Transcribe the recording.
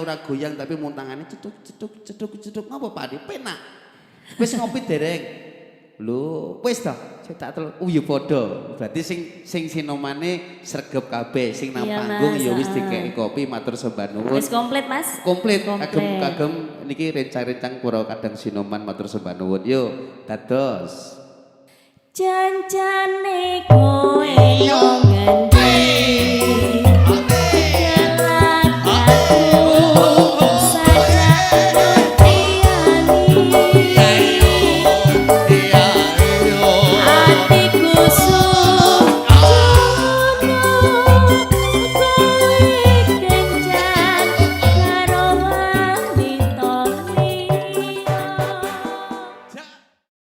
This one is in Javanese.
ora goyang, tapi mung tangane cetuk cetuk cetuk cetuk. Ngapa, Pak De? Penak. Wis ngopi dereng? Lho, wis toh, saya tak telur. Oh ya padha. Berarti sing sing sinomane sregep kabeh, sing nang panggung ya wis dikeki kopi, matur sembah nuwun. Wis komplit, Mas. Komplit, kagem kagem niki rencang-rencang para kadang sinoman, matur sembah nuwun. Yo, dados. Janjane kowe yo